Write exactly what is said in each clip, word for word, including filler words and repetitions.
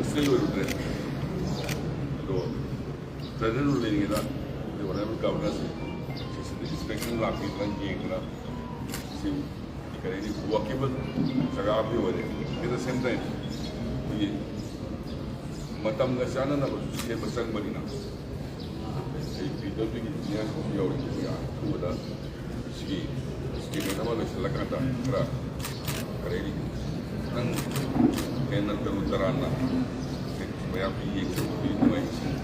State ꯑꯣꯏꯔꯨꯗ꯭ꯔꯦ꯫ ꯑꯗꯣ tribal rule ꯂꯩꯔꯤꯉꯩꯗ ꯑꯩꯈꯣꯏ ꯑꯣꯅꯔꯦꯕꯜ ꯒꯚꯔꯅꯔꯁꯦ ꯁꯤꯁꯤꯗ ꯏꯟꯁꯄꯦꯛꯁꯟ ꯂꯥꯛꯄꯤꯗꯅ ꯌꯦꯡꯗꯅ ꯁꯤ ꯀꯔꯤ ꯍꯥꯏꯅꯤ, ꯋꯥꯛꯀꯦꯕꯜ ꯖꯒꯥ ꯑꯃꯗꯤ ꯑꯣꯏꯔꯦ꯫ At the same time ꯑꯩꯈꯣꯏꯒꯤ ꯃꯇꯝꯒ ꯆꯥꯟꯅꯅꯕꯁꯨ ꯁꯦꯝꯕ ꯆꯪꯕꯅꯤꯅ ꯑꯩ ꯄꯤ ꯗꯕ꯭ꯂꯤꯎꯒꯤ ꯏꯟꯖꯤꯅꯤꯌꯔꯁꯤꯡꯁꯨ ꯌꯥꯎꯔꯤ꯫ ꯑꯩꯈꯣꯏ ꯑꯊꯨꯕꯗ ꯁꯤꯒꯤ ꯁ꯭ꯇꯦꯠꯃꯦꯟ ꯑꯃ ꯂꯣꯏꯁꯤꯜꯂꯀꯥꯟꯗ ꯈꯔ ꯀꯔꯤ ꯍꯥꯏꯅꯤ, ꯈꯤꯇꯪ ꯍꯦꯟꯅ ꯇꯔꯨ ꯇꯔꯥꯟꯅ ꯃꯌꯥꯝꯁꯨ ꯌꯦꯡꯖꯕꯒꯤ ꯅꯨꯡꯉꯥꯏꯁꯤꯡ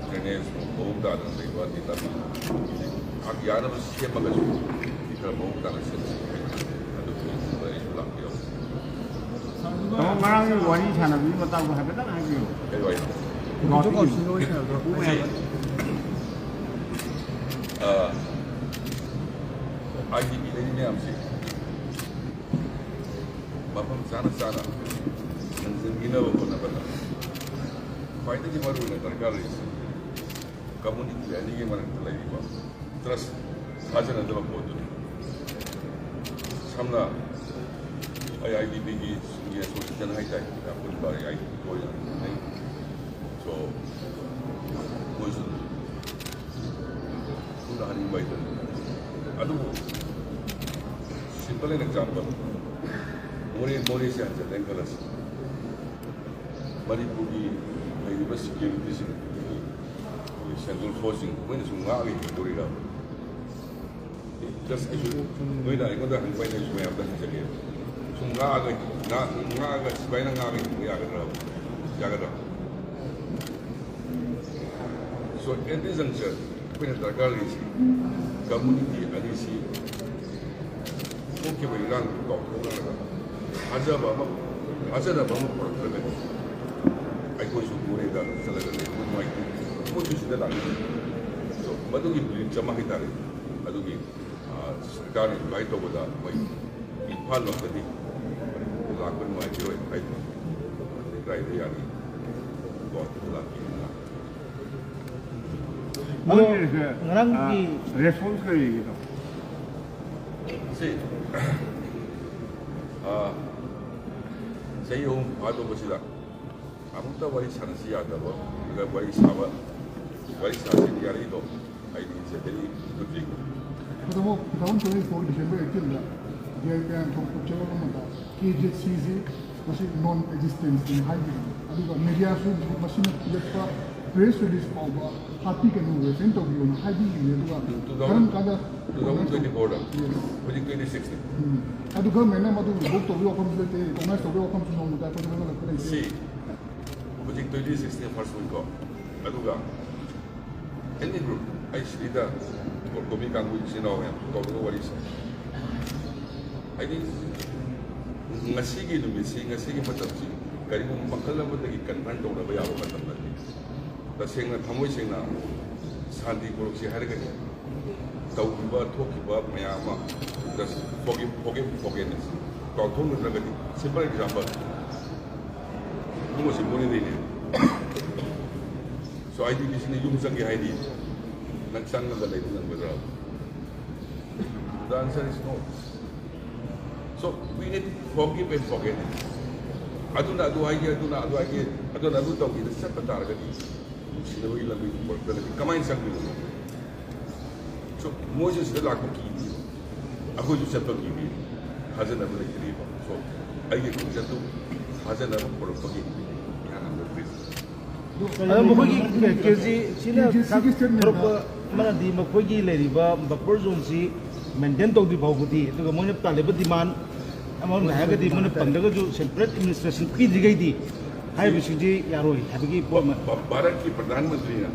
ꯗ꯭ꯔꯦꯅꯦꯖ ꯃꯑꯣꯡ ꯇꯥꯗꯅ ꯂꯩꯕ ꯑꯗꯩ ꯂꯝꯕꯤ ꯉꯥꯏꯍꯥꯛ ꯌꯥꯅꯕ ꯁꯦꯝꯃꯒꯁꯨ ꯈꯔ ꯃꯑꯣꯡ ꯇꯥꯅ ꯁꯦꯝꯁꯤ꯫ ꯑꯗꯨꯒꯤ ꯑꯩꯁꯨ ꯂꯥꯛꯄꯤꯔꯝꯃꯤ꯫ ꯇꯥꯃꯣ, ꯉꯔꯥꯡꯒꯤ ꯋꯥꯔꯤ ꯁꯥꯟꯅꯕꯒꯤ ꯃꯇꯥꯡꯗꯣ ꯍꯥꯏꯐꯦꯠꯇꯪ ꯍꯥꯏꯕꯤꯌꯨ꯫ ꯀꯩ ꯋꯥꯔꯤꯅꯣ? ꯒꯨꯋꯥꯍꯥꯇꯤꯒꯤ꯫ ꯁꯤ, ꯑ, ꯑꯥꯏ ꯗꯤ ꯄꯤ ꯂꯩꯔꯤ ꯃꯌꯥꯝꯁꯤ ꯃꯐꯝ ꯆꯥꯅ ꯆꯥꯅ ꯊꯝꯖꯤꯟꯕꯤꯅꯕ ꯍꯣꯠꯅꯕꯗ ꯈ꯭ꯋꯥꯏꯗꯒꯤ ꯃꯔꯨꯑꯣꯏꯅ ꯗꯔꯀꯥꯔ ꯂꯩꯔꯤꯁꯤ ꯀꯝꯃꯨꯅꯤꯇꯤ ꯑꯅꯤꯒꯤ ꯃꯔꯛꯇ ꯂꯩꯔꯤꯕ ꯇ꯭ꯔꯁ, ꯊꯥꯖꯅꯗꯕ ꯄꯣꯠꯇꯨꯅꯤ꯫ ꯁꯝꯅ ꯑꯩ ꯑꯥꯏ ꯗꯤ ꯄꯤꯒꯤ ꯑꯦꯁꯣꯁꯤꯌꯦꯁꯟ ꯍꯥꯏꯇꯥꯔꯦ, ꯑꯄꯨꯟꯕ ꯑꯩ ꯑꯥꯏ ꯗꯤ ꯄꯤ ꯑꯣꯏꯅ ꯈꯪꯅꯩ꯫ So, ꯃꯣꯏꯁꯨ ꯁꯨꯝꯅ ꯍꯥꯏꯅꯤꯡꯕ ꯍꯥꯏꯇꯥꯔꯦ꯫ ꯑꯗꯨꯕꯨ simple an example, ꯃꯣꯔꯦ, ꯃꯣꯔꯦꯁꯦ ꯍꯟꯖꯜꯂꯦꯅ ꯈꯜꯂꯁꯤ꯫ ꯃꯅꯤꯄꯨꯔꯒꯤ ꯂꯩꯔꯤꯕ ꯁꯦꯀ꯭ꯌꯨꯔꯤꯇꯤꯁꯤꯡ, ꯑꯩꯈꯣꯏꯒꯤ ꯁꯦꯟꯇ꯭ꯔꯦꯜ ꯐꯣꯔꯁꯁꯤꯡ, ꯃꯣꯏꯅ ꯁꯨꯝ ꯉꯥꯛꯑꯒ ꯍꯤꯡꯗꯣꯔꯤꯔꯕ? Just ꯑꯩꯁꯨ ꯅꯣꯏꯅ ꯑꯩꯉꯣꯟꯗ ꯍꯪꯕ ꯑꯩꯅ ꯑꯩꯁꯨ ꯃꯌꯥꯝꯗ ꯍꯪꯖꯒꯦ꯫ ꯁꯨꯝ ꯉꯥꯛꯑꯒ, ꯉꯥꯛ-, ꯉꯥꯛꯑꯒ ꯁꯤꯐꯥꯏꯅ ꯉꯥꯛꯑꯒ ꯍꯤꯡꯕ ꯌꯥꯒꯗ꯭ꯔꯕ? ꯌꯥꯒꯗ꯭ꯔꯥ? So, at this juncture, ꯑꯩꯈꯣꯏꯅ ꯗꯔꯀꯥꯔ ꯂꯩꯔꯤꯁꯤ ꯀꯝꯃꯨꯅꯤꯇꯤ ꯑꯅꯤꯁꯤ ꯊꯣꯛꯈꯤꯕ ꯏꯔꯥꯡꯗꯨ ꯀꯥꯎꯊꯣꯛꯅꯔꯒ ꯊꯥꯖꯕ ꯑꯃ, ꯊꯥꯖꯅꯕ ꯑꯃ ꯄꯨꯔꯛꯇ꯭ꯔꯒꯗꯤ ꯑꯩꯈꯣꯏꯁꯨ ꯃꯣꯔꯦꯗ ꯆꯠꯂꯒ ꯂꯩꯕ ꯅꯨꯡꯉꯥꯏꯇꯦ, ꯃꯣꯏꯁꯨ ꯁꯤꯗ ꯂꯥꯛꯅꯤꯡꯉꯤ꯫ So, ꯃꯗꯨꯒꯤ ꯕ꯭ꯂꯤꯆ ꯑꯃ ꯍꯥꯏꯇꯥꯔꯦ, ꯑꯗꯨꯒꯤ, ꯑ, ꯁꯔꯀꯥꯔꯅ ꯑꯦꯗꯚꯥꯏꯁ ꯇꯧꯕꯗ ꯃꯣꯏ ꯏꯝꯐꯥꯜ ꯂꯣꯝꯗꯗꯤ ꯂꯥꯛꯄ ꯅꯨꯡꯉꯥꯏꯈꯤꯔꯣꯏ ꯍꯥꯏꯗꯅ ꯂꯩꯀꯥꯏꯗ ꯌꯥꯅꯤ, ꯒꯨꯋꯥꯍꯥꯇꯤꯗ ꯂꯥꯛꯀꯦꯅ꯫ ꯑꯗꯣ ꯃꯣꯏꯒꯤꯁꯦ, ꯉꯔꯥꯡꯒꯤ ꯑ, ꯔꯦꯁꯄꯣꯟꯁ ꯀꯔꯤ ꯂꯩꯒꯦ? ꯁꯤ, ꯑ, ꯆꯍꯤ ꯑꯍꯨꯝ ꯐꯥꯗꯧꯕꯁꯤꯗ ꯑꯃꯨꯛꯇ ꯋꯥꯔꯤ ꯁꯥꯟꯅꯁꯤ ꯌꯥꯗꯕ, ꯋꯥꯔꯤ ꯁꯥꯕ, ꯋꯥꯔꯤ ꯁꯥꯁꯤ ꯌꯥꯔꯛꯏꯗꯣ, ꯑꯩꯗꯤ it's a very good thing. ꯑꯗꯣ two thousand twenty-four December eighteen-ꯗ ꯖꯦ ꯑꯥꯏ ꯄꯤ ꯑꯥꯏꯅ ꯊꯣꯛꯄ ꯆꯦꯔꯣꯜ ꯑꯃꯗ ꯀꯦ ꯖꯦꯠ ꯁꯤꯁꯤ ꯃꯁꯤ non existence-ꯅꯤ ꯍꯥꯏꯈꯤꯕꯅꯤ꯫ ꯑꯗꯨꯒ ꯃꯦꯗꯤꯌꯥꯁꯨ ꯃꯁꯤꯅ ꯄꯤꯔꯛꯄ ꯄ꯭ꯔꯦꯁ ꯔꯤꯂꯤꯁ ꯐꯥꯎꯕ ꯍꯥꯠꯄꯤꯒꯅꯨ, ꯔꯤꯐ꯭ꯔꯦꯟ ꯇꯧꯕꯤꯌꯣꯅ ꯍꯥꯏꯕꯤꯈꯤꯕꯅꯤ꯫ ꯑꯗꯨꯒ two thousand, ꯀꯔꯝ ꯀꯥꯟꯗ two thousand twenty-four-ꯗ? Yes. ꯍꯧꯖꯤꯛ twenty-six-ꯅꯤ꯫ ꯎꯝ꯫ ꯑꯗꯨ ꯒꯚꯔꯟꯃꯦꯟꯅ ꯃꯗꯨ ꯔꯤꯚꯣꯛ ꯇꯧꯕꯒꯤ ꯋꯥꯐꯝꯁꯨ ꯂꯩꯇꯦ, ꯔꯤꯀꯣꯛꯅꯥꯏꯁ ꯇꯧꯕꯒꯤ ꯋꯥꯐꯝꯁꯨ ꯅꯣꯡꯃꯇ ꯑꯩꯈꯣꯏꯗ ꯍꯣꯠꯅꯔꯛꯄ ꯂꯩꯇꯦ꯫ ꯁꯤ ꯍꯧꯖꯤꯛ twenty-six-ꯅꯤ first week-ꯀꯣ꯫ ꯑꯗꯨꯒ any group, ꯑꯩ ꯁꯤꯗꯩꯗ ꯀꯣꯃꯤ ꯀꯥꯡꯕꯨ ꯏꯆꯤꯟ ꯏꯅꯥꯎ ꯃꯌꯥꯝ ꯇꯧꯔꯒ ꯋꯥꯔꯤ ꯁꯥꯏ꯫ ꯍꯥꯏꯗꯤ ꯉꯁꯤꯒꯤ ꯅꯨꯃꯤꯠꯁꯤ, ꯉꯁꯤꯒꯤ ꯃꯇꯝꯁꯤ ꯀꯔꯤꯒꯨꯝꯕ ꯃꯈꯜ ꯑꯃꯗꯒꯤ ꯀꯟꯐꯥꯏꯟ ꯇꯧꯅꯕ ꯌꯥꯕ ꯃꯇꯝ ꯅꯠꯇꯦ꯫ ꯇꯁꯦꯡꯅ ꯊꯃꯣꯏ ꯁꯦꯡꯅ ꯁꯥꯟꯇꯤ ꯄꯨꯔꯛꯁꯤ ꯍꯥꯏꯔꯒꯗꯤ ꯇꯧꯈꯤꯕ ꯊꯣꯛꯈꯤꯕ ꯃꯌꯥꯝ ꯑꯃ just forgive, forgive, forgiveness꯫ ꯀꯥꯎꯊꯣꯛꯅꯗ꯭ꯔꯒꯗꯤ simple example, ꯏꯕꯨꯡꯉꯣꯁꯤ ꯃꯣꯔꯦꯗꯩꯅꯦ꯫ So IDP-ꯁꯤꯅ ꯌꯨꯝ ꯆꯪꯒꯦ ꯍꯥꯏꯗꯤ ꯅꯪ ꯆꯪꯉꯒ ꯂꯩꯕ ꯉꯝꯒꯗ꯭ꯔꯥ? The answer is no. So we need forgive and forget. ꯑꯗꯨꯅ ꯑꯗꯨ ꯍꯥꯏꯒꯦ, ꯑꯗꯨꯅ ꯑꯗꯨ ꯍꯥꯏꯒꯦ, ꯑꯗꯨꯅ ꯑꯗꯨ ꯇꯧꯒꯦꯅ ꯆꯠꯄ ꯇꯥꯔꯒꯗꯤ, ꯅꯨꯡꯁꯤꯅꯕꯒꯤ ꯂꯝꯕꯤ ꯄꯨꯔꯛꯇ꯭ꯔꯒꯗꯤ ꯀꯃꯥꯏꯅ ꯆꯪꯗꯣꯏꯅꯣ? So ꯃꯣꯏꯁꯨ ꯁꯤꯗ ꯂꯥꯛꯄ ꯀꯤꯕꯤꯕ, ꯑꯩꯈꯣꯏꯁꯨ ꯆꯠꯄ ꯀꯤꯕꯤꯕ, ꯊꯥꯖꯅꯕ ꯂꯩꯇ꯭ꯔꯤꯕ꯫ So ꯑꯩꯒꯤ ꯈꯣꯡꯆꯠꯇꯨ ꯊꯥꯖꯅꯕ ꯄꯨꯔꯛꯄꯒꯤ ꯏꯍꯥꯟ ꯍꯥꯟꯕ ꯕ꯭ꯔꯤꯖ꯫ ꯑꯗꯣ ꯃꯈꯣꯏꯒꯤ ꯀꯦ ꯖꯦꯠ ꯁꯤꯅ ꯀꯦ ꯖꯦꯠ ꯁꯤꯒꯤ statement-ꯇ ꯊꯣꯔꯛꯄ ꯑꯃꯅꯗꯤ ꯃꯈꯣꯏꯒꯤ ꯂꯩꯔꯤꯕ buffer zone-ꯁꯤ ꯃꯦꯟꯇꯦꯟ ꯇꯧꯗ꯭ꯔꯤ ꯐꯥꯎꯕꯗꯤ, ꯑꯗꯨꯒ ꯃꯣꯏꯅ ꯇꯥꯜꯂꯤꯕ demand, ꯑꯃꯔꯣꯝꯗ ꯍꯥꯏꯔꯒꯗꯤ ꯃꯣꯏꯅ ꯄꯟꯗ꯭ꯔꯒꯁꯨ separate administration ꯄꯤꯗ꯭ꯔꯤꯈꯩꯗꯤ ꯍꯥꯏꯔꯤꯕꯁꯤꯡꯁꯤ ꯌꯥꯔꯣꯏ ꯍꯥꯏꯕꯒꯤ ꯄꯣꯠ ꯑꯃ꯫ ꯚꯥ-, ꯚꯥꯔꯠꯀꯤ ꯄ꯭ꯔꯙꯥꯟ ꯃꯟꯇ꯭ꯔꯤꯅ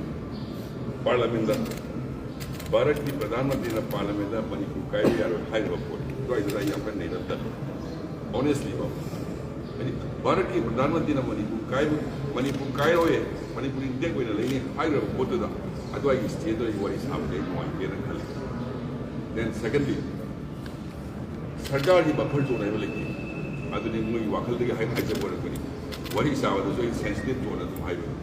ꯄꯥꯔꯂꯥꯃꯦꯟꯗ, ꯚꯥꯔꯠꯀꯤ ꯄ꯭ꯔꯙꯥꯟ ꯃꯟꯇ꯭ꯔꯤꯅ ꯄꯥꯔꯂꯥꯃꯦꯟꯗ ꯃꯅꯤꯄꯨꯔ ꯀꯥꯏꯕ ꯌꯥꯔꯣꯏ ꯍꯥꯏꯔꯤꯕ ꯄꯣꯠ ꯑꯗꯨꯋꯥꯏꯗꯨꯗ ꯑꯩ ꯌꯥꯝ ꯀꯟꯅ ꯅꯩꯅꯕ ꯇꯜꯂꯤ꯫ Honestly ꯀꯣ, ꯍꯥꯏꯗꯤ ꯚꯥꯔꯠꯀꯤ ꯄ꯭ꯔꯙꯥꯟ ꯃꯟꯇ꯭ꯔꯤꯅ ꯃꯅꯤꯄꯨꯔ ꯀꯥꯏꯕ, ꯃꯅꯤꯄꯨꯔ ꯀꯥꯏꯔꯣꯏ, ꯃꯅꯤꯄꯨꯔ intact ꯑꯣꯏꯅ ꯂꯩꯅꯤ ꯍꯥꯏꯈ꯭ꯔꯕ ꯄꯣꯠꯇꯨꯗ ꯑꯗꯨꯋꯥꯏꯒꯤ state-ꯇ ꯑꯩ ꯋꯥꯔꯤ ꯁꯥꯕꯗꯤ ꯑꯩ ꯅꯨꯡꯉꯥꯏꯇꯦꯅ ꯈꯜꯂꯤ꯫ Then secondly, ꯁꯔꯀꯥꯔꯒꯤ buffer zone ꯍꯥꯏꯕ ꯂꯩꯇꯦ꯫ ꯑꯗꯨꯗꯤ ꯃꯣꯏꯒꯤ ꯋꯥꯈꯜꯗꯒꯤ ꯍꯥꯏ-, ꯍꯥꯏꯖꯕ ꯑꯣꯏꯔꯝꯒꯅꯤ꯫ ꯋꯥꯔꯤ ꯁꯥꯕꯗꯁꯨ ꯑꯩ sensitive zone ꯑꯗꯨꯝ ꯍꯥꯏꯕꯅꯤ꯫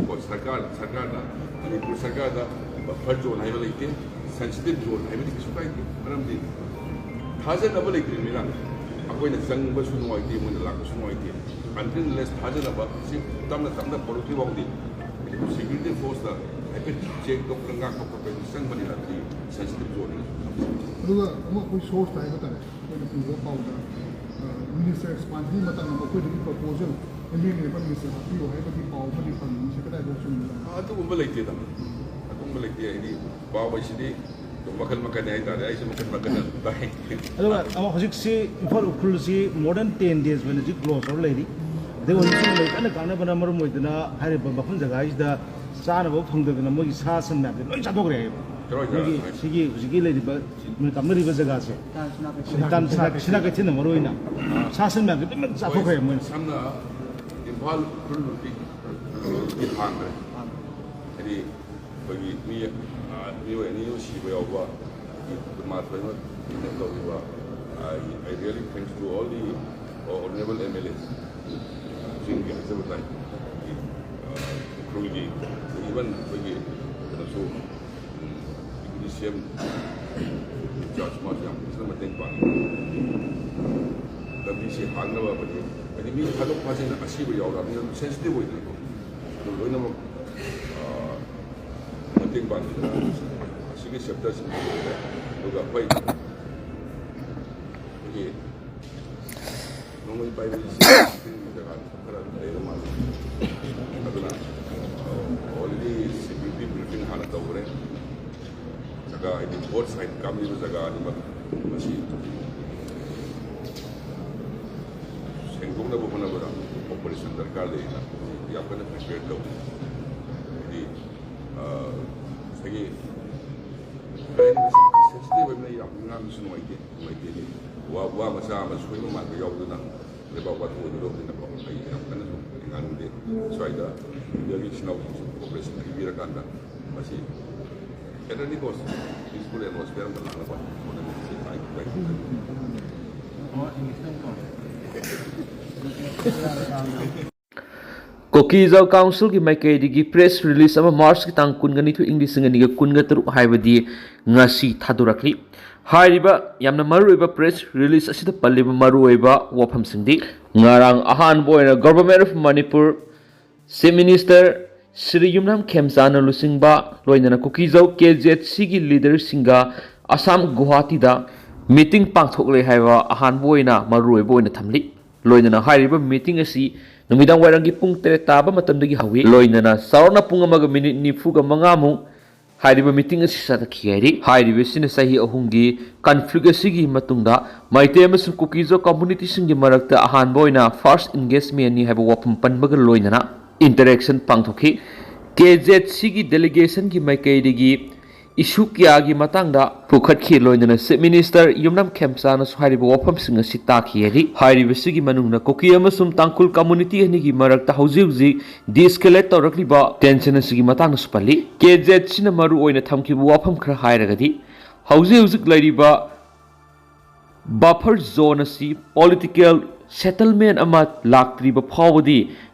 ꯀꯣ, ꯁꯔꯀꯥꯔ, ꯁꯔꯀꯥꯔꯅ, ꯃꯅꯤꯄꯨꯔ ꯁꯔꯀꯥꯔꯗ buffer zone ꯍꯥꯏꯕ ꯂꯩꯇꯦ, sensitive zone ꯍꯥꯏꯕꯗꯤ ꯀꯩꯁꯨ ꯀꯥꯏꯗꯦ꯫ ꯃꯔꯝꯗꯤ ꯊꯥꯖꯅꯕ ꯂꯩꯇ꯭ꯔꯤꯕꯅꯤꯅ ꯑꯩꯈꯣꯏꯅ ꯆꯪꯕꯁꯨ ꯅꯨꯡꯉꯥꯏꯇꯦ, ꯃꯣꯏꯅ ꯂꯥꯛꯄꯁꯨ ꯅꯨꯡꯉꯥꯏꯇꯦ꯫ Until unless ꯊꯥꯖꯅꯕ ꯁꯤ ꯇꯞꯅ ꯇꯞꯅ ꯄꯨꯔꯛꯇ꯭ꯔꯤ ꯐꯥꯎꯗꯤ security force ꯅ ꯍꯥꯏꯐꯦꯠ check ꯇꯧꯗꯅ ꯉꯥꯛꯄ ꯈꯣꯠꯄ ꯆꯪꯕꯅꯤꯅ ꯑꯗꯨꯗꯤ sensitive zone ꯅꯤ꯫ ꯑꯗꯨꯒ ꯑꯃꯨꯛ ꯑꯩꯈꯣꯏ source ꯇ ꯍꯥꯏꯕ ꯇꯥꯔꯦ, ꯑꯩꯈꯣꯏꯅ ꯄꯨꯕ ꯄꯥꯎꯗ, ꯑ, minister expand ꯒꯤ ꯃꯇꯥꯡꯗ ꯃꯈꯣꯏꯗꯒꯤ proposal, M L A ꯅ minister ꯍꯥꯞꯄꯤꯌꯨ ꯍꯥꯏꯕꯒꯤ ꯄꯥꯎ ꯑꯃꯗꯤ ꯐꯪꯉꯤ꯫ ꯃꯁꯤ ꯀꯗꯥꯏꯐꯥꯎ ꯆꯨꯝꯃꯤꯕꯅꯣ? ꯑꯗꯨꯒꯨꯝꯕ ꯂꯩꯇꯦꯗ, ꯑꯗꯨꯒꯨꯝꯕ ꯂꯩꯇꯦ꯫ ꯍꯥꯏꯗꯤ ꯄꯥꯎ ꯍꯥꯏꯁꯤꯗꯤ ꯑꯗꯨꯝ ꯃꯈꯜ ꯃꯈꯜꯅꯤ ꯍꯥꯏꯇꯥꯔꯦ, ꯑꯩꯁꯨ ꯃꯈꯜ ꯃꯈꯜ ꯑꯗꯨꯝ ꯇꯥꯏ꯫ ꯑꯗꯨꯒ ꯑꯃ ꯍꯧꯖꯤꯛꯁꯤ Imphal ꯎꯈ꯭ꯔꯨꯜꯁꯤ more than ten days ꯑꯣꯏꯅ ꯍꯧꯖꯤꯛ close ꯇꯧꯔ ꯂꯩꯔꯤ꯫ ꯑꯗꯩ ꯍꯧꯖꯤꯛꯁꯨ ꯂꯩ ꯀꯟꯅ ꯀꯥꯟꯅꯕꯅ ꯃꯔꯝ ꯑꯣꯏꯗꯅ ꯍꯥꯏꯔꯤꯕ ꯃꯐꯝ ꯖꯒꯥꯁꯤꯗ ꯆꯥꯅꯕ ꯐꯪꯗꯗꯅ ꯃꯣꯏꯒꯤ ꯁꯥ ꯁꯟ ꯃꯌꯥꯝꯁꯦ ꯂꯣꯏ ꯆꯥꯊꯣꯛꯈ꯭ꯔꯦ ꯍꯥꯏꯌꯦꯕ꯫ ꯀꯔꯥꯏ ꯖꯒꯥ? ꯃꯣꯏꯒꯤ ꯁꯤꯒꯤ ꯍꯧꯖꯤꯛꯀꯤ ꯂꯩꯔꯤꯕ ꯃꯣꯏ ꯀꯥꯞꯅꯔꯤꯕ ꯖꯒꯥꯁꯦ, ꯁꯤꯅꯥ ꯀꯩꯊꯦꯜ, ꯁꯤꯅꯥ ꯀꯩꯊꯦꯜꯅ ꯃꯔꯨ ꯑꯣꯏꯅ ꯁꯥ ꯁꯟ ꯃꯌꯥꯝꯁꯦ ꯂꯣꯏꯅꯃꯛ ꯆꯥꯊꯣꯛꯈ꯭ꯔꯦ ꯃꯣꯏꯅ꯫ ꯁꯝꯅ ꯏꯝꯐꯥꯜ ꯎꯈ꯭ꯔꯨꯜ ꯍꯧꯖꯤꯛ ꯍꯥꯡꯈ꯭ꯔꯦ꯫ ꯍꯥꯏꯗꯤ ꯑꯩꯈꯣꯏꯒꯤ ꯃꯤ, ꯑ, ꯃꯤꯑꯣꯏ ꯑꯅꯤ ꯑꯍꯨꯝ ꯁꯤꯕ ꯌꯥꯎꯕ, ꯑꯗꯒꯤ ꯀꯨꯟꯃꯥꯊꯣꯏ ꯑꯃ kidnap ꯇꯧꯈꯤꯕ, I, I really thanks to all the honorable M L As, ꯁꯤꯡꯒꯤ ꯍꯥꯏꯖꯕ ꯇꯥꯏ꯫ ꯑꯗꯒꯤ, ꯑ, ꯎꯈ꯭ꯔꯨꯜꯒꯤ, even ꯑꯩꯈꯣꯏꯒꯤ ꯀꯩꯅꯣꯁꯨ, ꯎꯝ, Deputy C M in charge ꯃꯥꯁꯨ ꯌꯥꯝ ꯐꯖꯅ ꯃꯇꯦꯡ ꯄꯥꯡꯉꯤ꯫ ꯂꯝꯕꯤꯁꯤ ꯍꯥꯡꯅꯕ ꯑꯃꯗꯤ, ꯍꯥꯏꯗꯤ ꯃꯤ ꯊꯥꯗꯣꯛ ꯊꯥꯖꯤꯟ ꯑꯁꯤꯕ ꯌꯥꯎꯔꯛꯑꯕꯅꯤꯅ ꯑꯗꯨꯝ sensitive ꯑꯣꯏꯗꯅꯀꯣ꯫ ꯑꯗꯨ ꯂꯣꯏꯅꯃꯛ, ꯑ, ꯃꯇꯦꯡ ꯄꯥꯡꯕꯤꯗꯅ ꯑꯁꯤꯒꯤ chapter ꯁꯤꯃ ꯂꯣꯏꯔꯦ꯫ ꯑꯗꯨꯒ ꯍꯣꯏ, ꯑꯩꯈꯣꯏꯒꯤ ꯅꯣꯡꯃꯩ ꯄꯥꯏꯕꯒꯤ ꯖꯒꯥ ꯈꯔ ꯂꯩꯕ ꯃꯥꯜꯂꯤ꯫ ꯑꯗꯨꯅ, ꯑ, already security briefing ꯍꯥꯟꯅ ꯇꯧꯈ꯭ꯔꯦ꯫ ꯖꯒꯥ ꯍꯥꯏꯗꯤ both side ꯀꯥꯞꯂꯤꯕ ꯖꯒꯥ ꯑꯅꯤꯃꯛ ꯃꯁꯤ ꯁꯦꯡꯗꯣꯛꯅꯕ ꯍꯣꯠꯅꯕꯗ operation ꯗꯔꯀꯥꯔ ꯂꯩꯌꯦꯅ ꯌꯥꯝ ꯀꯟꯅ prepare ꯇꯧꯔꯤ꯫ ꯍꯥꯏꯗꯤ, ꯑ, ꯉꯁꯥꯏꯒꯤ sensitive ꯑꯣꯏꯕꯅ ꯌꯥꯝ ꯉꯥꯡꯕꯁꯨ ꯅꯨꯡꯉꯥꯏꯇꯦ, ꯅꯨꯡꯉꯥꯏꯇꯦꯗꯤ꯫ ꯋꯥ, ꯋꯥ ꯃꯆꯥ ꯑꯃ ꯁꯣꯏꯕ ꯃꯥꯟꯕ ꯌꯥꯎꯗꯨꯅ ꯂꯩꯕꯥꯛ ꯋꯥꯊꯣꯛ ꯑꯣꯏꯒꯗꯧꯕꯅꯤꯅꯀꯣ, ꯑꯩ ꯌꯥꯝ ꯀꯟꯅꯁꯨ ꯉꯥꯡꯅꯤꯡꯗꯦ꯫ ꯁ꯭ꯋꯥꯏꯗ ꯃꯤꯑꯣꯏꯒꯤ ꯏꯆꯤꯟ ꯏꯅꯥꯎꯁꯤꯡꯁꯨ cooperation ꯄꯤꯕꯤꯔꯀꯥꯟꯗ ꯃꯁꯤ at any cost peaceful atmosphere ꯑꯃꯗ ꯂꯥꯛꯅꯕ ꯍꯣꯠꯅꯃꯤꯟꯅꯁꯤ꯫ Thank you, thank you, thank you. ꯀꯨꯀꯤ ꯏꯖꯥꯎ ꯀꯥꯎꯟꯁꯤꯜꯒꯤ ꯃꯥꯏꯀꯩꯗꯒꯤ press release ꯑꯃ March ꯀꯤ ꯇꯥꯡ ꯀꯨꯟꯒ ꯅꯤꯊꯣꯏ, ꯏꯪ ꯂꯤꯁꯤꯡ ꯑꯅꯤꯒ ꯀꯨꯟꯒ ꯇꯔꯨꯛ, ꯍꯥꯏꯕꯗꯤ ꯉꯁꯤ ꯊꯥꯗꯣꯔꯛꯂꯤ꯫ ꯍꯥꯏꯔꯤꯕ ꯌꯥꯝꯅ ꯃꯔꯨꯑꯣꯏꯕ press release ꯑꯁꯤꯗ ꯄꯜꯂꯤꯕ ꯃꯔꯨꯑꯣꯏꯕ ꯋꯥꯐꯝꯁꯤꯡꯗꯤ: ꯉꯔꯥꯡ ꯑꯍꯥꯟꯕ ꯑꯣꯏꯅ Government of Manipur Chief Minister Shri ꯌꯨꯝꯅꯥꯝ ꯈꯦꯝꯆꯥꯅ ꯂꯨꯆꯤꯡꯕ ꯂꯣꯏꯅꯅ ꯀꯨꯀꯤꯖꯧ ꯀꯦ ꯖꯦꯠ ꯁꯤꯒꯤ ꯂꯤꯗꯔꯁꯤꯡꯒ ꯑꯁꯥꯝ ꯒꯨꯋꯥꯍꯥꯇꯤꯗ ꯃꯤꯇꯤꯡ ꯄꯥꯡꯊꯣꯛꯂꯦ ꯍꯥꯏꯕ ꯑꯍꯥꯟꯕ ꯑꯣꯏꯅ ꯃꯔꯨꯑꯣꯏꯕ ꯑꯣꯏꯅ ꯊꯝꯂꯤ꯫ ꯂꯣꯏꯅꯅ ꯍꯥꯏꯔꯤꯕ ꯃꯤꯇꯤꯡ ꯑꯁꯤ ꯅꯨꯃꯤꯗꯥꯡ ꯋꯥꯏꯔꯝꯒꯤ ꯄꯨꯡ ꯇꯔꯦꯠ ꯇꯥꯕ ꯃꯇꯝꯗꯒꯤ ꯍꯧꯏ꯫ ꯂꯣꯏꯅꯅ ꯆꯥꯎꯔꯥꯛꯅ ꯄꯨꯡ ꯑꯃꯒ ꯃꯤꯅꯤꯠ ꯅꯤꯐꯨꯒ ꯃꯉꯥꯃꯨꯛ ꯍꯥꯏꯔꯤꯕ ꯃꯤꯇꯤꯡ ꯑꯁꯤ ꯆꯠꯊꯈꯤ ꯍꯥꯏꯔꯤ꯫ ꯍꯥꯏꯔꯤꯕꯁꯤꯅ ꯆꯍꯤ ꯑꯍꯨꯝꯒꯤ conflict ꯑꯁꯤꯒꯤ ꯃꯇꯨꯡꯗ ꯃꯩꯇꯩ ꯑꯃꯁꯨꯡ ꯀꯨꯀꯤꯖꯧ communityꯁꯤꯡꯒꯤ ꯃꯔꯛꯇ ꯑꯍꯥꯟꯕ ꯑꯣꯏꯅ first engagementꯅꯤ ꯍꯥꯏꯕ ꯋꯥꯐꯝ ꯄꯟꯕꯒ ꯂꯣꯏꯅꯅ interaction ꯄꯥꯡꯊꯣꯛꯈꯤ꯫ ꯀꯦ ꯖꯦꯠ ꯁꯤꯒꯤ delegationꯒꯤ ꯃꯥꯏꯀꯩꯗꯒꯤ issue ꯀꯌꯥꯒꯤ ꯃꯇꯥꯡꯗ ꯄꯨꯈꯠꯈꯤ꯫ ꯂꯣꯏꯅꯅ Chief Minister ꯌꯨꯝꯅꯥꯝ ꯈꯦꯝꯆꯥꯅꯁꯨ ꯍꯥꯏꯔꯤꯕ ꯋꯥꯐꯝꯁꯤꯡ ꯑꯁꯤ ꯇꯥꯈꯤ ꯍꯥꯏꯔꯤ꯫ ꯍꯥꯏꯔꯤꯕꯁꯤꯒꯤ ꯃꯅꯨꯡꯗ ꯀꯨꯀꯤ ꯑꯃꯁꯨꯡ ꯇꯥꯡꯈꯨꯜ community ꯑꯅꯤꯒꯤ ꯃꯔꯛꯇ ꯍꯧꯖꯤꯛ ꯍꯧꯖꯤꯛ de-escalate ꯇꯧꯔꯛꯂꯤꯕ tension ꯑꯁꯤꯒꯤ ꯃꯇꯥꯡꯗꯁꯨ ꯄꯜꯂꯤ꯫ ꯀꯦ ꯖꯦꯠ ꯁꯤꯅ ꯃꯔꯨ ꯑꯣꯏꯅ ꯊꯝꯈꯤꯕ ꯋꯥꯐꯝ ꯈꯔ ꯍꯥꯏꯔꯒꯗꯤ, ꯍꯧꯖꯤꯛ ꯍꯧꯖꯤꯛ ꯂꯩꯔꯤꯕ buffer zone ꯑꯁꯤ political settlement ꯑꯃ ꯂꯥꯛꯇ꯭ꯔꯤꯕ ꯐꯥꯎꯕꯗꯤ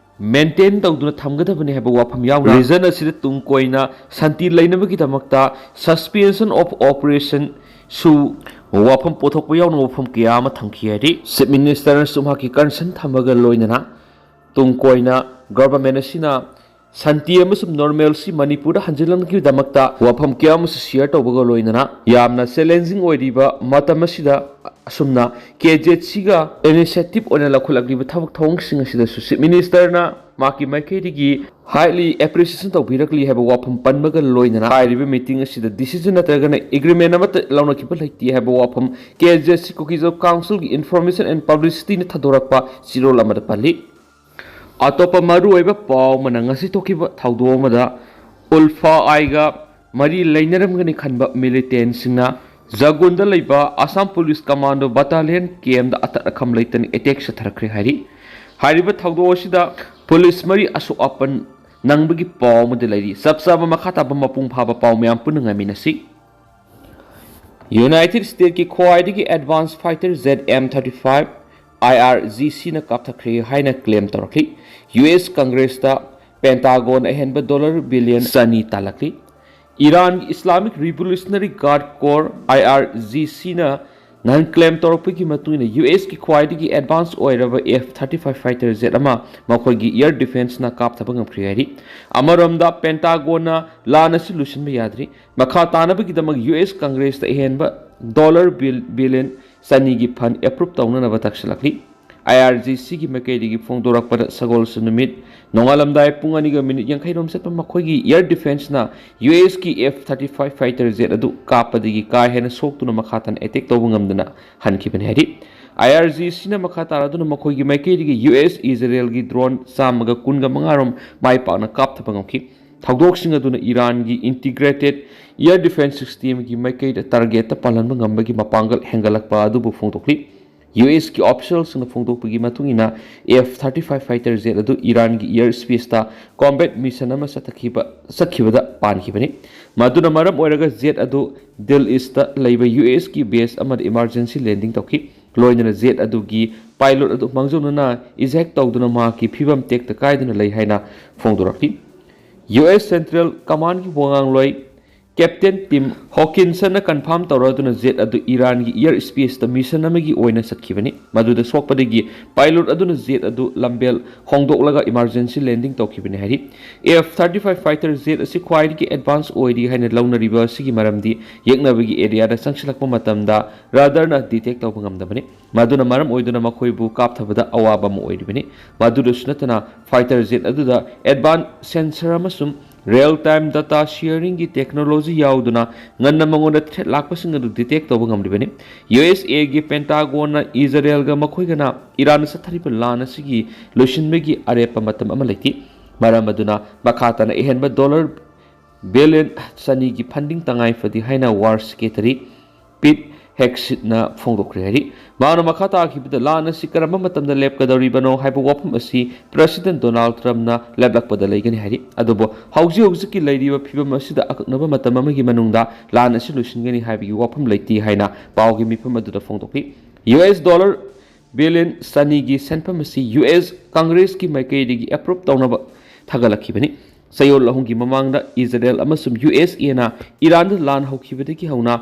maintain ꯇꯧꯗꯨꯅ ꯊꯝꯒꯗꯕꯅꯤ ꯍꯥꯏꯕ ꯋꯥꯐꯝ ꯌꯥꯎꯅ, region ꯑꯁꯤꯗ ꯇꯨꯡ ꯀꯣꯏꯅ ꯁꯥꯟꯇꯤ ꯂꯩꯅꯕꯒꯤꯗꯃꯛꯇ suspension of operation ꯁꯨ ꯋꯥꯐꯝ ꯄꯨꯊꯣꯛꯄ ꯌꯥꯎꯅ ꯋꯥꯐꯝ ꯀꯌꯥ ꯑꯃ ꯊꯝꯈꯤ ꯍꯥꯏꯔꯤ꯫ Chief Ministerꯅꯁꯨ ꯃꯍꯥꯛꯀꯤ concern ꯊꯝꯕꯒ ꯂꯣꯏꯅꯅ ꯇꯨꯡ ꯀꯣꯏꯅ government ꯑꯁꯤꯅ ꯁꯥꯟꯇꯤ ꯑꯃꯁꯨꯡ normalcy ꯃꯅꯤꯄꯨꯔꯗ ꯍꯟꯖꯤꯜꯂꯛꯅꯕꯒꯤꯗꯃꯛꯇ ꯋꯥꯐꯝ ꯀꯌꯥ ꯑꯃꯁꯨ share ꯇꯧꯕꯒ ꯂꯣꯏꯅꯅ ꯌꯥꯝꯅ challenging ꯑꯣꯏꯔꯤꯕ ꯃꯇꯝ ꯑꯁꯤꯗ ꯑꯁꯨꯝꯅ ꯀꯦ ꯖꯦꯠ ꯁꯤꯒ initiative ꯑꯣꯏꯅ ꯂꯧꯈꯠꯂꯛꯂꯤꯕ ꯊꯕꯛ ꯊꯧꯑꯣꯡꯁꯤꯡ ꯑꯁꯤꯗꯁꯨ Chief Ministerꯅ ꯃꯍꯥꯛꯀꯤ ꯃꯥꯏꯀꯩꯗꯒꯤ highly appreciation ꯇꯧꯕꯤꯔꯛꯂꯤ ꯍꯥꯏꯕ ꯋꯥꯐꯝ ꯄꯟꯕꯒ ꯂꯣꯏꯅꯅ ꯍꯥꯏꯔꯤꯕ meeting ꯑꯁꯤꯗ decision ꯅꯠꯇ꯭ꯔꯒꯅ agreement ꯑꯃꯠꯇ ꯂꯧꯅꯈꯤꯕ ꯂꯩꯇꯦ ꯍꯥꯏꯕ ꯋꯥꯐꯝ ꯀꯦ ꯖꯦꯠ ꯁꯤ Kukizou Councilꯒꯤ Information and Publicityꯅ ꯊꯥꯗꯣꯔꯛꯄ ꯆꯦꯔꯣꯜ ꯑꯃꯗ ꯄꯜꯂꯤ꯫ ꯑꯇꯣꯞꯄ ꯃꯔꯨꯑꯣꯏꯕ ꯄꯥꯎ ꯑꯃꯅ ꯉꯁꯤ ꯊꯣꯛꯈꯤꯕ ꯊꯧꯗꯣꯛ ꯑꯃꯗ ULFA-Iꯒ ꯃꯔꯤ ꯂꯩꯅꯔꯝꯒꯅꯤ ꯈꯟꯕ militantꯁꯤꯡꯅ ꯖꯒꯨꯟꯗ ꯂꯩꯕ Assam Police Commando Battalion campꯗ ꯑꯇꯠ ꯑꯈꯝ ꯂꯩꯇꯅ attack ꯆꯠꯊꯔꯛꯈ꯭ꯔꯦ ꯍꯥꯏꯔꯤ꯫ ꯍꯥꯏꯔꯤꯕ ꯊꯧꯗꯣꯛ ꯑꯁꯤꯗ police ꯃꯔꯤ ꯑꯁꯣꯛ ꯑꯄꯟ ꯅꯪꯕꯒꯤ ꯄꯥꯎ ꯑꯃꯗꯤ ꯂꯩꯔꯤ꯫ ꯆꯞ ꯆꯥꯕ ꯃꯈꯥ ꯇꯥꯕ ꯃꯄꯨꯡ ꯐꯥꯕ ꯄꯥꯎ ꯃꯌꯥꯝ ꯄꯨꯟꯅ ꯉꯥꯏꯃꯤꯟꯅꯁꯤ꯫ United States ꯀꯤ ꯈ꯭ꯋꯥꯏꯗꯒꯤ advanced fighter jet M thirty five IRGCꯅ ꯀꯥꯞꯊꯈ꯭ꯔꯦ ꯍꯥꯏꯅ claim ꯇꯧꯔꯛꯂꯤ꯫ ꯌꯨ ꯑꯦꯁ Congressꯇ Pentagon ꯑꯍꯦꯟꯕ dollar billion ꯆꯅꯤ ꯇꯥꯜꯂꯛꯂꯤ꯫ ꯏꯔꯥꯟꯒꯤ ꯏꯁꯂꯥꯃꯤꯛ ꯔꯤꯚꯣꯂꯨꯁꯅꯔꯤ ꯒꯥꯔꯗ ꯀꯣꯔ, ꯑꯥꯏ ꯑꯥꯔ ꯖꯤ ꯁꯤꯅ ꯅꯍꯥꯟ ꯀ꯭ꯂꯦꯝ ꯇꯧꯔꯛꯄꯒꯤ ꯃꯇꯨꯡ ꯏꯟꯅ, ꯌꯨ ꯑꯦꯁꯀꯤ ꯈ꯭ꯋꯥꯏꯗꯒꯤ ꯑꯦꯗꯚꯥꯟꯁ ꯑꯣꯏꯔꯕ F thirty five fighter Z ꯑꯃ ꯃꯈꯣꯏꯒꯤ ꯏꯌꯔ ꯗꯤꯐꯦꯟꯁꯅ ꯀꯥꯞꯊꯕ ꯉꯝꯈ꯭ꯔꯦ ꯍꯥꯏꯔꯤ꯫ ꯑꯃꯔꯣꯝꯗ, ꯄꯦꯟꯇꯥꯒꯣꯟꯅ ꯂꯥꯟ ꯑꯁꯤ ꯂꯣꯏꯁꯤꯟꯕ ꯌꯥꯗ꯭ꯔꯤ꯫ ꯃꯈꯥ ꯇꯥꯅꯕꯒꯤꯗꯃꯛ ꯌꯨ ꯑꯦꯁ ꯀꯪꯒ꯭ꯔꯦꯁꯇ ꯑꯍꯦꯟꯕ ꯗꯣꯂꯔ ꯕꯤꯜ ꯕꯤꯂꯤꯌꯟ ꯆꯅꯤꯒꯤ ꯐꯟ ꯑꯦꯄ꯭ꯔꯨꯞ ꯇꯧꯅꯅꯕ ꯇꯛꯁꯤꯜꯂꯛꯂꯤ꯫ ꯑꯥꯏ ꯑꯥꯔ ꯖꯤ ꯁꯤꯒꯤ ꯃꯥꯏꯀꯩꯗꯒꯤ ꯐꯣꯡꯗꯣꯔꯛꯄꯗ, ꯁꯒꯣꯜꯁꯦꯟ ꯅꯨꯃꯤꯠ ꯅꯣꯡꯉꯥꯜꯂꯝꯗꯥꯏ ꯄꯨꯡ ꯑꯅꯤꯒ ꯃꯤꯅꯤꯠ ꯌꯥꯡꯈꯩꯔꯣꯝ ꯆꯠꯄ ꯃꯈꯣꯏꯒꯤ ꯏꯌꯔ ꯗꯤꯐꯦꯟꯁꯅ ꯌꯨ ꯑꯦꯁꯀꯤ F thirty five fighter jet ꯑꯗꯨ ꯀꯥꯞꯄꯗꯒꯤ ꯀꯥ ꯍꯦꯟꯅ ꯁꯣꯛꯇꯨꯅ ꯃꯈꯥ ꯇꯥꯅ ꯑꯦꯇꯦꯛ ꯇꯧꯕ ꯉꯝꯗꯅ ꯍꯟꯈꯤꯕꯅꯤ ꯍꯥꯏꯔꯤ꯫ ꯑꯥꯏ ꯑꯥꯔ ꯖꯤ ꯁꯤꯅ ꯃꯈꯥ ꯇꯥꯔꯗꯨꯅ ꯃꯈꯣꯏꯒꯤ ꯃꯥꯏꯀꯩꯗꯒꯤ ꯌꯨ ꯑꯦꯁ ꯏꯖꯔꯦꯜꯒꯤ ꯗ꯭ꯔꯣꯟ ꯆꯥꯝꯃꯒ ꯀꯨꯟꯒ ꯃꯉꯥꯔꯣꯝ ꯃꯥꯏ ꯄꯥꯛꯅ ꯀꯥꯞꯊꯕ ꯉꯝꯈꯤ꯫ ꯊꯧꯗꯣꯛꯁꯤꯡ ꯑꯗꯨꯅ ꯏꯔꯥꯟꯒꯤ ꯏꯟꯇꯤꯒ꯭ꯔꯦꯇꯦꯗ ꯏꯌꯔ ꯗꯤꯐꯦꯟꯁ ꯁꯤꯁꯇꯦꯝꯒꯤ ꯃꯥꯏꯀꯩꯗ ꯇꯥꯔꯒꯦꯠꯇ ꯄꯥꯜꯍꯟꯕ ꯉꯝꯕꯒꯤ ꯃꯄꯥꯡꯒꯜ ꯍꯦꯟꯒꯠꯂꯛꯄ ꯑꯗꯨꯕꯨ ꯐꯣꯡꯗꯣꯛꯂꯤ꯫ ꯌꯨ ꯑꯦꯁꯀꯤ ꯑꯣꯐꯤꯁꯤꯌꯦꯜꯁꯤꯡꯅ ꯐꯣꯡꯗꯣꯛꯄꯒꯤ ꯃꯇꯨꯡ ꯏꯟꯅ, F thirty five fighter jet ꯑꯗꯨ ꯏꯔꯥꯟꯒꯤ ꯏꯌꯔ ꯁ꯭ꯄꯦꯁꯇ ꯀꯣꯝꯕꯦꯠ ꯃꯤꯁꯟ ꯑꯃ ꯆꯠꯊꯈꯤꯕ, ꯆꯠꯈꯤꯕꯗ ꯄꯥꯟꯈꯤꯕꯅꯤ꯫ ꯃꯗꯨꯅ ꯃꯔꯝ ꯑꯣꯏꯔꯒ ꯖꯦꯠ ꯑꯗꯨ ꯗꯤꯜ ꯏꯁꯇ ꯂꯩꯕ ꯌꯨ ꯑꯦꯁꯀꯤ ꯕꯦꯁ ꯑꯃꯗ ꯏꯃꯥꯔꯖꯦꯟꯁꯤ ꯂꯦꯟꯗꯤꯡ ꯇꯧꯈꯤ꯫ ꯂꯣꯏꯅꯅ ꯖꯦꯠ ꯑꯗꯨꯒꯤ ꯄꯥꯏꯂꯣꯠ ꯑꯗꯨ ꯃꯥꯡꯖꯧꯅꯅ ꯏꯖꯦꯛ ꯇꯧꯗꯨꯅ ꯃꯍꯥꯛꯀꯤ ꯐꯤꯕꯝ ꯇꯦꯛꯇ ꯀꯥꯏꯗꯅ ꯂꯩ ꯍꯥꯏꯅ ꯐꯣꯡꯗꯣꯔꯛꯈꯤ꯫ ꯌꯨ ꯑꯦꯁ ꯁꯦꯟꯇ꯭ꯔꯦꯜ ꯀꯃꯥꯟꯒꯤ ꯋꯥꯉꯥꯡꯂꯣꯏ ꯀꯦꯞꯇꯦꯟ ꯇꯤꯝ ꯍꯣꯀꯤꯟꯁꯟꯅ ꯀꯟꯐꯥꯔꯝ ꯇꯧꯔꯗꯨꯅ ꯖꯦꯠ ꯑꯗꯨ ꯏꯔꯥꯟꯒꯤ ꯏꯌꯔ ꯁ꯭ꯄꯦꯁꯇ ꯃꯤꯁꯟ ꯑꯃꯒꯤ ꯑꯣꯏꯅ ꯆꯠꯈꯤꯕꯅꯤ꯫ ꯃꯗꯨꯗ ꯁꯣꯛꯄꯗꯒꯤ ꯄꯥꯏꯂꯣꯠ ꯑꯗꯨꯅ ꯖꯦꯠ ꯑꯗꯨ ꯂꯝꯕꯦꯜ ꯍꯣꯡꯗꯣꯛꯂꯒ ꯏꯃꯥꯔꯖꯦꯟꯁꯤ ꯂꯦꯟꯗꯤꯡ ꯇꯧꯈꯤꯕꯅꯤ ꯍꯥꯏꯔꯤ꯫ F thirty five fighter Z ꯑꯁꯤ ꯈ꯭ꯋꯥꯏꯗꯒꯤ ꯑꯦꯗꯚꯥꯟꯁ ꯑꯣꯏꯔꯤ ꯍꯥꯏꯅ ꯂꯧꯅꯔꯤꯕ ꯑꯁꯤꯒꯤ ꯃꯔꯝꯗꯤ ꯌꯦꯛꯅꯕꯒꯤ ꯑꯦꯔꯤꯌꯥꯗ ꯆꯪꯁꯤꯜꯂꯛꯄ ꯃꯇꯝꯗ ꯔꯥꯗꯥꯔꯅ ꯗꯤꯇꯦꯛ ꯇꯧꯕ ꯉꯝꯗꯕꯅꯤ꯫ ꯃꯗꯨꯅ ꯃꯔꯝ ꯑꯣꯏꯗꯨꯅ ꯃꯈꯣꯏꯕꯨ ꯀꯥꯞꯊꯕꯗ ꯑꯋꯥꯕ ꯑꯃ ꯑꯣꯏꯔꯤꯕꯅꯤ꯫ ꯃꯗꯨꯗꯁꯨ ꯅꯠꯇꯅ, ꯐꯥꯏꯇꯔ ꯖꯦꯠ ꯑꯗꯨꯗ ꯑꯦꯗꯚꯥꯟꯁ ꯁꯦꯟꯁꯔ ꯑꯃꯁꯨꯡ ꯔꯤꯌꯦꯜ ꯇꯥꯏꯝ ꯗꯇꯥ ꯁꯤꯌꯔꯤꯡꯒꯤ ꯇꯦꯛꯅꯣꯂꯣꯖꯤ ꯌꯥꯎꯗꯨꯅ ꯉꯟꯅ ꯃꯉꯣꯟꯗ ꯊ꯭ꯔꯦꯠ ꯂꯥꯛꯄꯁꯤꯡ ꯑꯗꯨ ꯗꯤꯇꯦꯛ ꯇꯧꯕ ꯉꯝꯂꯤꯕꯅꯤ꯫ ꯌꯨ ꯑꯦꯁ ꯑꯦꯒꯤ ꯄꯦꯟꯇꯥꯒꯣꯟꯅ ꯏꯖꯔꯦꯜꯒ ꯃꯈꯣꯏꯒꯅ ꯏꯔꯥꯟꯅ ꯆꯠꯊꯔꯤꯕ ꯂꯥꯟ ꯑꯁꯤꯒꯤ ꯂꯣꯏꯁꯤꯟꯕꯒꯤ ꯑꯔꯦꯞꯄ ꯃꯇꯝ ꯑꯃ ꯂꯩꯇꯦ꯫ ꯃꯔꯝ ꯑꯗꯨꯅ, ꯃꯈꯥ ꯇꯥꯅ ꯑꯍꯦꯟꯕ ꯗꯣꯂꯔ ꯕꯤꯂꯤꯌꯟ ꯆꯅꯤꯒꯤ ꯐꯟꯗꯤꯡ ꯇꯉꯥꯏ ꯐꯗꯦ ꯍꯥꯏꯅ ꯋꯥꯔ ꯁꯦꯀ꯭ꯔꯦꯇꯔꯤ ꯄꯤꯠ ꯍꯦꯒꯁꯤꯠꯅ ꯐꯣꯡꯗꯣꯛꯈ꯭ꯔꯦ ꯍꯥꯏꯔꯤ꯫ ꯃꯍꯥꯛꯅ ꯃꯈꯥ ꯇꯥꯈꯤꯕꯗ, ꯂꯥꯟ ꯑꯁꯤ ꯀꯔꯝꯕ ꯃꯇꯝꯗ ꯂꯦꯞꯀꯗꯧꯔꯤꯕꯅꯣ ꯍꯥꯏꯕ ꯋꯥꯐꯝ ꯑꯁꯤ ꯄ꯭ꯔꯦꯁꯤꯗꯦꯟ ꯗꯣꯅꯥꯜꯗ ꯇ꯭ꯔꯝꯞꯅ ꯂꯦꯞꯂꯛꯄꯗ ꯂꯩꯒꯅꯤ ꯍꯥꯏꯔꯤ꯫ ꯑꯗꯨꯕꯨ ꯍꯧꯖꯤꯛ ꯍꯧꯖꯤꯛꯀꯤ ꯂꯩꯔꯤꯕ ꯐꯤꯕꯝ ꯑꯁꯤꯗ ꯑꯀꯛꯅꯕ ꯃꯇꯝ ꯑꯃꯒꯤ ꯃꯅꯨꯡꯗ ꯂꯥꯟ ꯑꯁꯤ ꯂꯣꯏꯁꯤꯟꯒꯅꯤ ꯍꯥꯏꯕꯒꯤ ꯋꯥꯐꯝ ꯂꯩꯇꯦ ꯍꯥꯏꯅ ꯄꯥꯎꯒꯤ ꯃꯤꯐꯝ ꯑꯗꯨꯗ ꯐꯣꯡꯗꯣꯛꯈꯤ꯫ ꯌꯨ ꯑꯦꯁ ꯗꯣꯂꯔ ꯕꯤꯂꯤꯌꯟ ꯆꯅꯤꯒꯤ ꯁꯦꯟꯐꯝ ꯑꯁꯤ ꯌꯨ ꯑꯦꯁ ꯀꯪꯒ꯭ꯔꯦꯁꯀꯤ ꯃꯥꯏꯀꯩꯗꯒꯤ ꯑꯦꯄ꯭ꯔꯨꯞ ꯇꯧꯅꯕ ꯊꯥꯒꯠꯂꯛꯈꯤꯕꯅꯤ꯫ ꯆꯌꯣꯜ ꯑꯍꯨꯝꯒꯤ ꯃꯃꯥꯡꯗ ꯏꯖꯔꯦꯜ ꯑꯃꯁꯨꯡ ꯌꯨ ꯑꯦꯁ ꯑꯦꯅ ꯏꯔꯥꯟꯗ ꯂꯥꯟ ꯍꯧꯈꯤꯕꯗꯒꯤ ꯍꯧꯅ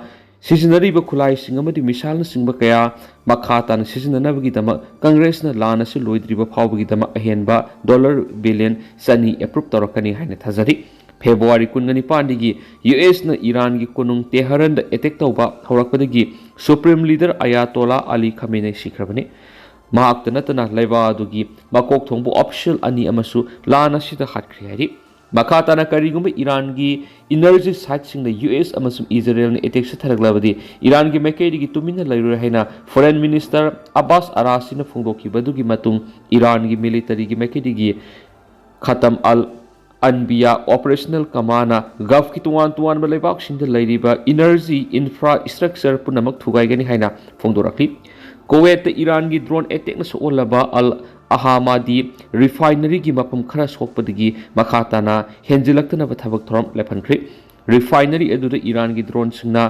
ꯁꯤꯖꯤꯟꯅꯔꯤꯕ ꯈꯨꯠꯂꯥꯏꯁꯤꯡ ꯑꯃꯗꯤ ꯃꯤꯁꯥꯏꯜꯅꯆꯤꯡꯕ ꯀꯌꯥ ꯃꯈꯥ ꯇꯥꯅ ꯁꯤꯖꯤꯟꯅꯅꯕꯒꯤꯗꯃꯛ ꯀꯪꯒ꯭ꯔꯦꯁꯅ ꯂꯥꯟ ꯑꯁꯤ ꯂꯣꯏꯗ꯭ꯔꯤꯕ ꯐꯥꯎꯕꯒꯤꯗꯃꯛ ꯑꯍꯦꯟꯕ ꯗꯣꯂꯔ ꯕꯤꯂꯤꯌꯟ ꯆꯅꯤ ꯑꯦꯄ꯭ꯔꯨꯞ ꯇꯧꯔꯛꯀꯅꯤ ꯍꯥꯏꯅ ꯊꯥꯖꯔꯤ꯫ ꯐꯦꯕ꯭ꯔꯨꯋꯥꯔꯤ ꯀꯨꯟꯒ ꯅꯤꯄꯥꯟꯗꯒꯤ ꯌꯨ ꯑꯦꯁꯅ ꯏꯔꯥꯟꯒꯤ ꯀꯣꯅꯨꯡ ꯇꯦꯍꯔꯟꯗ ꯑꯦꯇꯦꯛ ꯇꯧꯕ ꯍꯧꯔꯛꯄꯗꯒꯤ ꯁꯨꯄ꯭ꯔꯤꯝ ꯂꯤꯗꯔ ꯑꯌꯥꯇꯣꯂꯥ ꯑꯂꯤ ꯈꯥꯃꯦꯅꯦ ꯁꯤꯈ꯭ꯔꯕꯅꯤ꯫ ꯃꯍꯥꯛꯇ ꯅꯠꯇꯅ ꯂꯩꯕꯥꯛ ꯑꯗꯨꯒꯤ ꯃꯀꯣꯛ ꯊꯣꯡꯕ ꯑꯣꯐꯤꯁꯤꯌꯦꯜ ꯑꯅꯤ ꯑꯃꯁꯨ ꯂꯥꯟ ꯑꯁꯤꯗ ꯍꯥꯠꯈ꯭ꯔꯦ ꯍꯥꯏꯔꯤ꯫ ꯃꯈꯥ ꯇꯥꯅ ꯀꯔꯤꯒꯨꯝꯕ ꯏꯔꯥꯟꯒꯤ ꯏꯅꯔꯖꯤ ꯁꯥꯏꯠꯁꯤꯡꯗ ꯌꯨ ꯑꯦꯁ ꯑꯃꯁꯨꯡ ꯏꯖꯔꯦꯜꯅ ꯑꯦꯇꯦꯛ ꯆꯠꯊꯔꯛꯂꯕꯗꯤ ꯏꯔꯥꯟꯒꯤ ꯃꯥꯏꯀꯩꯗꯒꯤ ꯇꯨꯃꯤꯟꯅ ꯂꯩꯔꯣꯏ ꯍꯥꯏꯅ ꯐꯣꯔꯦꯟ ꯃꯤꯅꯤꯁꯇꯔ ꯑꯕꯥꯁ ꯑꯔꯥꯁꯤꯅ ꯐꯣꯡꯗꯣꯛꯈꯤꯕ ꯑꯗꯨꯒꯤ ꯃꯇꯨꯡ ꯏꯔꯥꯟꯒꯤ ꯃꯤꯂꯤꯇꯔꯤꯒꯤ ꯃꯥꯏꯀꯩꯗꯒꯤ ꯈꯇꯝ ꯑꯜ ꯑꯟꯕꯤꯌꯥ ꯑꯣꯄꯔꯦꯁꯅꯦꯜ ꯀꯃꯥꯟꯅ ꯒꯜꯐꯀꯤ ꯇꯣꯉꯥꯟ ꯇꯣꯉꯥꯟꯕ ꯂꯩꯕꯥꯛꯁꯤꯡꯗ ꯂꯩꯔꯤꯕ ꯏꯅꯔꯖꯤ ꯏꯟꯐ꯭ꯔꯥ ꯏꯁꯇ꯭ꯔꯛꯆꯔ ꯄꯨꯝꯅꯃꯛ ꯊꯨꯒꯥꯏꯒꯅꯤ ꯍꯥꯏꯅ ꯐꯣꯡꯗꯣꯔꯛꯂꯤ꯫ ꯀꯨꯋꯦꯠꯇ ꯏꯔꯥꯟꯒꯤ ꯗ꯭ꯔꯣꯟ ꯑꯦꯇꯦꯛꯅ ꯁꯣꯛꯍꯜꯂꯕ ꯑꯜ ꯑꯍꯥꯃꯥꯗꯤ ꯔꯤꯐꯥꯏꯅꯔꯤꯒꯤ ꯃꯐꯝ ꯈꯔ ꯁꯣꯛꯄꯗꯒꯤ ꯃꯈꯥ ꯇꯥꯅ ꯍꯦꯟꯖꯤꯜꯂꯛꯇꯅꯕ ꯊꯕꯛ ꯊꯧꯔꯝ ꯂꯦꯞꯍꯟꯈ꯭ꯔꯤ꯫ ꯔꯤꯐꯥꯏꯅꯔꯤ ꯑꯗꯨꯗ ꯏꯔꯥꯟꯒꯤ ꯗ꯭ꯔꯣꯟꯁꯤꯡꯅ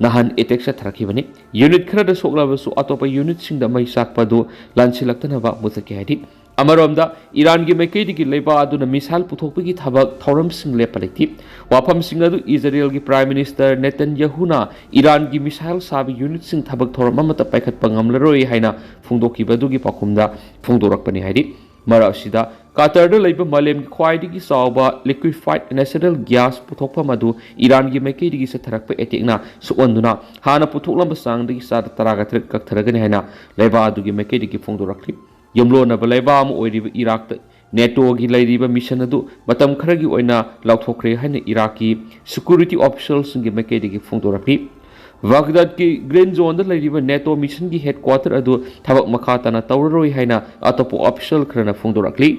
ꯅꯍꯥꯟ ꯑꯦꯇꯦꯛ ꯆꯠꯊꯔꯛꯈꯤꯕꯅꯤ꯫ ꯌꯨꯅꯤꯠ ꯈꯔꯗ ꯁꯣꯛꯂꯕꯁꯨ ꯑꯇꯣꯞꯄ ꯌꯨꯅꯤꯠꯁꯤꯡꯗ ꯃꯩ ꯆꯥꯛꯄ ꯑꯗꯨ ꯂꯥꯟꯁꯤꯜꯂꯛꯇꯅꯕ ꯃꯨꯊꯠꯀꯦ ꯍꯥꯏꯔꯤ꯫ ꯑꯃꯔꯣꯝꯗ ꯏꯔꯥꯟꯒꯤ ꯃꯥꯏꯀꯩꯗꯒꯤ ꯂꯩꯕꯥꯛ ꯑꯗꯨꯅ ꯃꯤꯁꯥꯏꯜ ꯄꯨꯊꯣꯛꯄꯒꯤ ꯊꯕꯛ ꯊꯧꯔꯝꯁꯤꯡ ꯂꯦꯞꯄ ꯂꯩꯇꯦ꯫ ꯋꯥꯐꯝꯁꯤꯡ ꯑꯗꯨ ꯏꯖꯔꯦꯜꯒꯤ ꯄ꯭ꯔꯥꯏꯝ ꯃꯤꯅꯤꯁꯇꯔ ꯅꯦꯇꯟꯌꯥꯍꯨꯅ ꯏꯔꯥꯟꯒꯤ ꯃꯤꯁꯥꯏꯜ ꯁꯥꯕ ꯌꯨꯅꯤꯠꯁꯤꯡ ꯊꯕꯛ ꯊꯧꯔꯝ ꯑꯃꯠꯇ ꯄꯥꯏꯈꯠꯄ ꯉꯝꯂꯔꯣꯏ ꯍꯥꯏꯅ ꯐꯣꯡꯗꯣꯛꯈꯤꯕ ꯑꯗꯨꯒꯤ ꯄꯥꯎꯈꯨꯝꯗ ꯐꯣꯡꯗꯣꯔꯛꯄꯅꯤ ꯍꯥꯏꯔꯤ꯫ ꯃꯔꯛ ꯑꯁꯤꯗ ꯀꯇꯔꯗ ꯂꯩꯕ ꯃꯥꯂꯦꯝꯒꯤ ꯈ꯭ꯋꯥꯏꯗꯒꯤ ꯆꯥꯎꯕ ꯂꯤꯀ꯭ꯋꯤꯐꯥꯏꯠ ꯅꯦꯆꯔꯦꯜ ꯒ꯭ꯌꯥꯁ ꯄꯨꯊꯣꯛꯐꯝ ꯑꯗꯨ ꯏꯔꯥꯟꯒꯤ ꯃꯥꯏꯀꯩꯗꯒꯤ ꯆꯠꯊꯔꯛꯄ ꯑꯦꯇꯦꯛꯅ ꯁꯣꯛꯍꯟꯗꯨꯅ ꯍꯥꯟꯅ ꯄꯨꯊꯣꯛꯂꯝꯕ ꯆꯥꯡꯗꯒꯤ ꯆꯥꯗ ꯇꯔꯥꯒ ꯇꯔꯦꯠ ꯀꯛꯊꯔꯒꯅꯤ ꯍꯥꯏꯅ ꯂꯩꯕꯥꯛ ꯑꯗꯨꯒꯤ ꯃꯥꯏꯀꯩꯗꯒꯤ ꯐꯣꯡꯗꯣꯔꯛꯂꯤ꯫ ꯌꯨꯝꯂꯣꯟꯅꯕ ꯂꯩꯕꯥꯛ ꯑꯃ ꯑꯣꯏꯔꯤꯕ ꯏꯔꯥꯛꯇ ꯅꯦꯇꯣꯒꯤ ꯂꯩꯔꯤꯕ ꯃꯤꯁꯟ ꯑꯗꯨ ꯃꯇꯝ ꯈꯔꯒꯤ ꯑꯣꯏꯅ ꯂꯥꯎꯊꯣꯛꯈ꯭ꯔꯦ ꯍꯥꯏꯅ ꯏꯔꯥꯛꯀꯤ ꯁꯦꯀ꯭ꯌꯨꯔꯤꯇꯤ ꯑꯣꯐꯤꯁꯤꯌꯦꯜꯁꯤꯡꯒꯤ ꯃꯥꯏꯀꯩꯗꯒꯤ ꯐꯣꯡꯗꯣꯔꯛꯂꯤ꯫ ꯕꯒꯗꯥꯗꯀꯤ ꯒ꯭ꯔꯤꯟ ꯖꯣꯟꯗ ꯂꯩꯔꯤꯕ ꯅꯦꯇꯣ ꯃꯤꯁꯟꯒꯤ ꯍꯦꯗꯀ꯭ꯋꯥꯇꯔ ꯑꯗꯨ ꯊꯕꯛ ꯃꯈꯥ ꯇꯥꯅ ꯇꯧꯔꯔꯣꯏ ꯍꯥꯏꯅ ꯑꯇꯣꯞꯄ ꯑꯣꯐꯤꯁꯤꯌꯦꯜ ꯈꯔꯅ ꯐꯣꯡꯗꯣꯔꯛꯂꯤ꯫